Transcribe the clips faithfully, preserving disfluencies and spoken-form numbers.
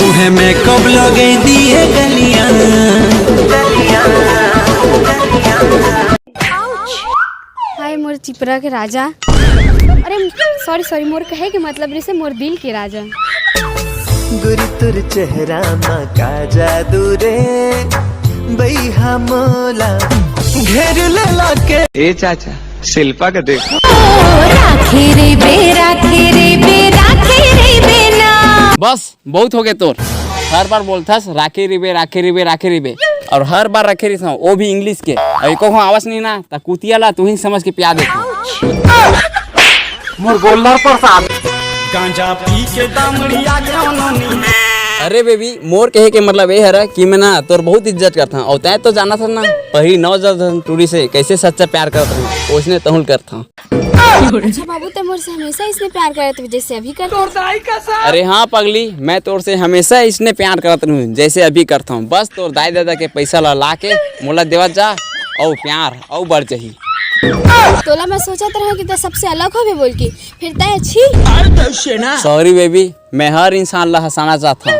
उहे मैं कब लगे दिए गलियां। हाय मोर चिपरा के राजा। अरे सॉरी सॉरी, मोर कहे के मतलब रे से मोर दिल के राजा। गुरी तुर चेहरा मा का जादू रे, बइहा मोला घेर लेला के। ए चाचा, शिल्पा का देखो। राखे रे बे, राखे रे बे, राखे रे बे ना। बस बहुत हो गए तोर। हर बार बोलथस राखे रिबे, राखे रिबे, राखे रिबे, और हर बार रखे रिस, वो भी इंग्लिश के। और एको आवाज नहीं ना, त कुतिया ला तू ही समझ के प्यार देता। मोर गोल्डर प्रसाद। गांजा पी के दामड़िया के अनोनी। अरे बेबी, मोर कहे के मतलब ये हरा कि मैं ना तोर बहुत इज्जत करता हूँ, और तै तो जाना था ना, पहली नौ दस टूरी से कैसे सच्चा प्यार करता हूँ, उसने तहुल करता हूँ। अच्छा बाबू, ते मोर से हमेशा इसने प्यार करत हुए जैसे अभी कर। अरे हाँ पगली, मैं तोर से हमेशा इसने प्यार करत रहूं जैसे अभी करत हूँ। बस तोर दाई दादा के पैसा ला ला के मोला देवत जा, और प्यार और बढ़ जाही। तोला मैं सोचत रहा कि ते सबसे अलग होबे बोल के, फिर ते अच्छी। सॉरी बेबी, मैं हर इंसान ला हंसाना चाहत हूँ,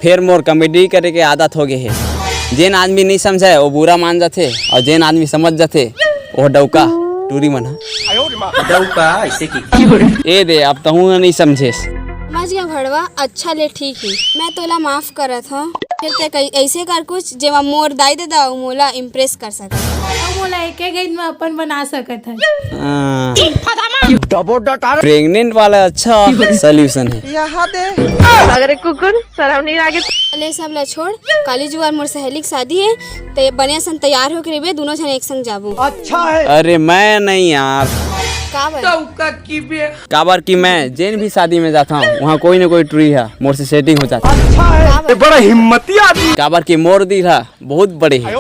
फिर मोर कॉमेडी करे के आदत हो गए है। जेन आदमी नहीं समझे वो बुरा मान जाथे, और जेन आदमी समझ जाथे वो डौका टूरी मन ह। डौका ऐसे की। ए दे, अब तहूँ नहीं समझेस। समझ गया भड़वा, अच्छा ले ठीक है, मैं तोला माफ करत हूँ। फिर ते कई ऐसे कर कुछ जेमा मोर दाई ददा अउ मोला इम्प्रेस कर सकत। अउ मोला एके गीत में अपन बना सकत है। प्रेग्नेंट वाला अच्छा सॉल्यूशन है। यहाँ दे। अगर एक कुकुर शर्म नहीं लागे। ले सब ला छोड़, काली जुआर मोर सहेली के शादी है, ते बने असन तैयार होके रहिबे, दोनों जन एक संग जाबो। अच्छा है। अरे मैं नहीं यार। का बर? काबर कि मैं जेन भी शादी में जाता हूँ, वहाँ कोई ना कोई टूरी है, मोर से सेटिंग हो जाता है। अच्छा है। का बर? ये बड़ा हिम्मती आदमी। काबर कि मोर दिल है बहुत बड़े है।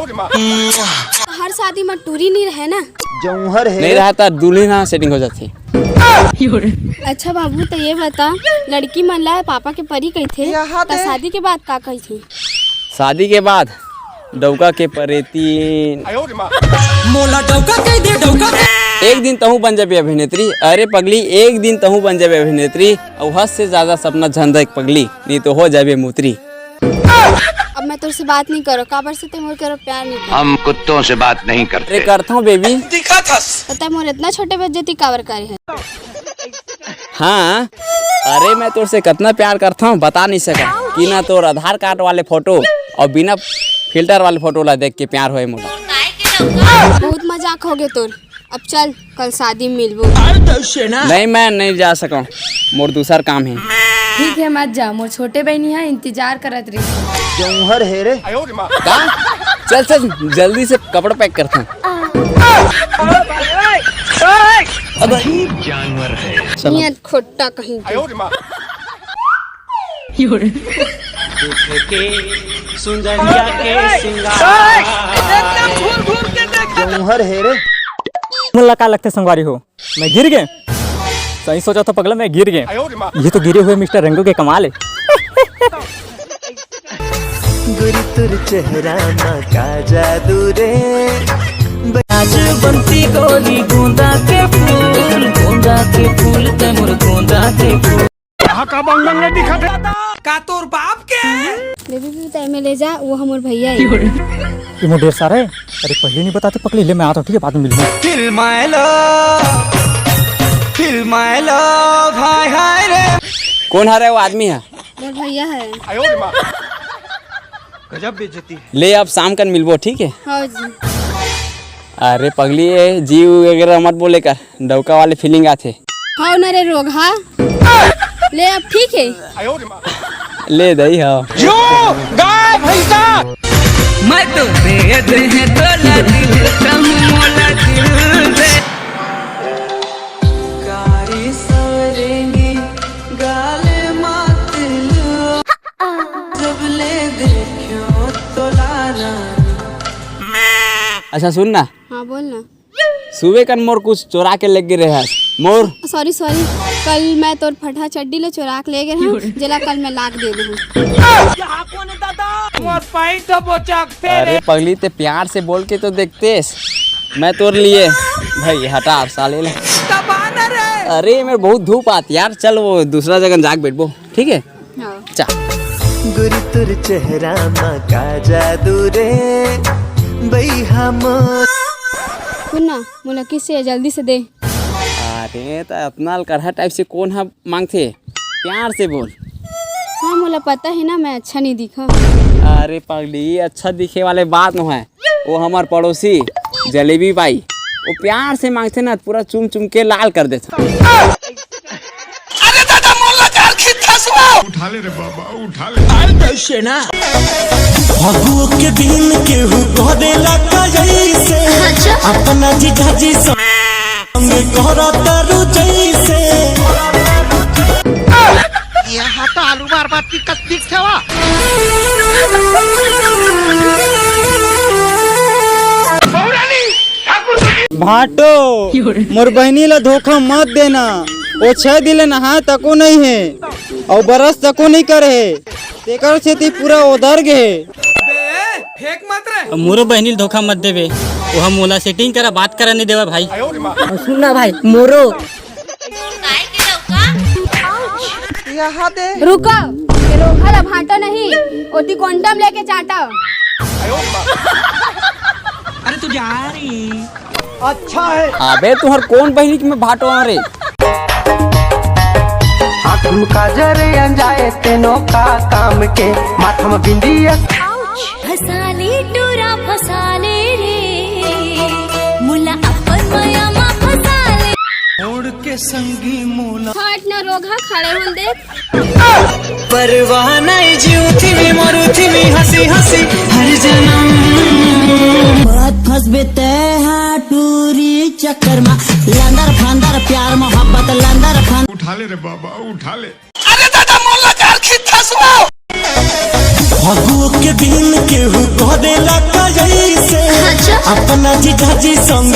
हर शादी में टूरी नहीं रहे ना। जौहर है। नहीं रहा तो दुल्हन हाँ सेटिंग हो जाती। अच्छा बाबू, तो ये बता, लड़की मन ला पापा के परी कहिथे, यहाँ त पे। शादी के बाद का कहिथे? शादी के बाद डौका के परेतीन। मोला डौका कह दे, डौका। एक दिन तहूँ बन जाबे अभिनेत्री। अरे पगली, एक दिन तहूँ बन जाबे अभिनेत्री। अउ हद से ज्यादा सपना झन देख पगली, नहीं तो हो जाबे मुतरी। अब मैं तोर से बात नहीं करो, काबर से ते मोर करो प्यार नहीं करो। हम कुत्तों से बात नहीं करते। अरे करता हूँ बेबी। दिखा था। पता है मोर इतना छोटे बच्चे थी काबर करे है। हाँ, अरे मैं तोर से कितना प्यार करता हूँ बता नहीं सका। कि ना तोर आधार कार्ड वाले फोटो और बिना फिल्टर वाले फोटो ला देख के प्यार होए मोला। बहुत मजाक हो गए तोर। अब चल, कल शादी में मिलबो। नहीं, मैं नहीं जा सका, मोर दूसर काम है। ठीक है, मत जा, मोर छोटे बहनी है, इंतजार करत रही। जौहर है रे। का? चल चल, जल्दी से कपड़ा पैक करता हूँ। चलो। नियत खोट्टा कहीं के। जौहर है रे। मोला का लगथे संगवारी हो, मैं गिर गए। सही सोचा था पगला, मैं गिर गए। ये तो गिरे हुए मिस्टर रंगू के कमाल है। गुरी तुर चेहरा मा का जादू रे। आज बनती गोरी गोंदा के फूल, गोंदा के फूल, ते मोर गोंदा के फूल। कहाँ का बंग बंग दिखत है? का तोर बाप के? बेबी, बेबी, ताई में ले जा, वो हमर भैया है। ये मोर ढेर सारा है। अरे पहले नहीं बताते पकड़े, ले मैं आता हूँ, ठीक है, बाद में मिलूंगा। फिल्माए लो, फिल्माए लो, भाई हाय रे। कौन हरे वो आदमी है? मोर भैया है। गजब बेइज्जती है। ले अब शाम कन मिलबो, ठीक है? हाँ जी। अरे पगली, ये जी वगैरह मत बोले कर, डौका वाले फीलिंग आथे। हाँ ना रे रोगहा। ले अब ठीक है। ले दई हाँ। यो गाय भैंसा। मैं तो दे दे है तोला दिल, तम मोला दिल दे। कारी सवरेंगी गाले मात लुआ। जब ले देखियो तोला रानी। अच्छा सुन ना। हाँ बोल ना। सुबह कन मोर कुछ चोरा के लेग गे रहे हस। मोर सॉरी सॉरी, कल मैं तोर फटहा चड्डी ले चोरा के ले गे हूँ, जेला कल मैं लाग दे दूँ। मोर पैंट ह बोचक फेर अरे पगली, ते प्यार से बोल के तो देखतेस, मैं तोर लिए। भाई हटा साले ले। दबा ना रे। अरे मेरे बहुत धूप आती यार, चल वो दूसरा जगह जाके बैठबो, ठीक है? हाँ। चा। गोरी तोर चेहरा मा का जादू रे, बइहा मोर। सुन ना, मोला किस से जल्दी से दे। अरे, त अतना अलकरहा टाइप से कोन ह मांगथे? प्यार से बोल। हाँ, मोला पता है ना, मैं अच्छा नहीं दिखा। अरे पगली, अच्छा दिखे वाले बात नो है। वो हमर पड़ोसी जलेबी बाई, वो प्यार से मांगथे ना, पूरा चूम चूम के लाल कर देथे। अरे दादा, मोला कार खिंचथे सुआ। उठा ले रे बाबा, उठा ले। अरे कैसे ना? फगुओ के दिन केहू कह देला का जैसे। अच्छा। अपना जीजाजी संग कहरा तारू जैसे। यहाँ तो आलू मार बात की कत्ती खेवा। भाटो, मोर बहिनी ला धोखा मत देना। वो छह दिन ले नहाए तको नहीं है और बरस तको नहीं करे है, तेकर सेती पूरा ओदर गे है। अब मोरो बहिनी ल धोखा मत देवे, वो हम मोला सेटिंग करा, बात करा नहीं देवा भाई। और सुन ना भाई, मोरो। रुको, ये रोखा ला भांटो नहीं, ओती condom लेके चांटा। अरे तू जा रही। अच्छा है। अबे तुहर कोन बहिनी के मैं भांटो रे? आँख में काजर अंजाए तेनो का काम के, माथा में बिंदिया। फसाले टोरा फसाले रे, मुला अपन मया मा फसाले। छोड़ के संगी मोला। हट ना रोगहा, खड़े होन दे। परवाह नहीं जीव थी भी मरू थी भी हंसी हंसी हर जन्म। बात फंसबे ते हाँ टूरी चक्कर मा, लंदर फंदर प्यार मोहब्बत लंदर फंदर। उठा ले रे बाबा, उठा ले। अरे दादा, मोला कार खिंचथे सुआ। फगुओ के दिन केहू कह देला का जैसे। अच्छा। अपना जीजाजी संग।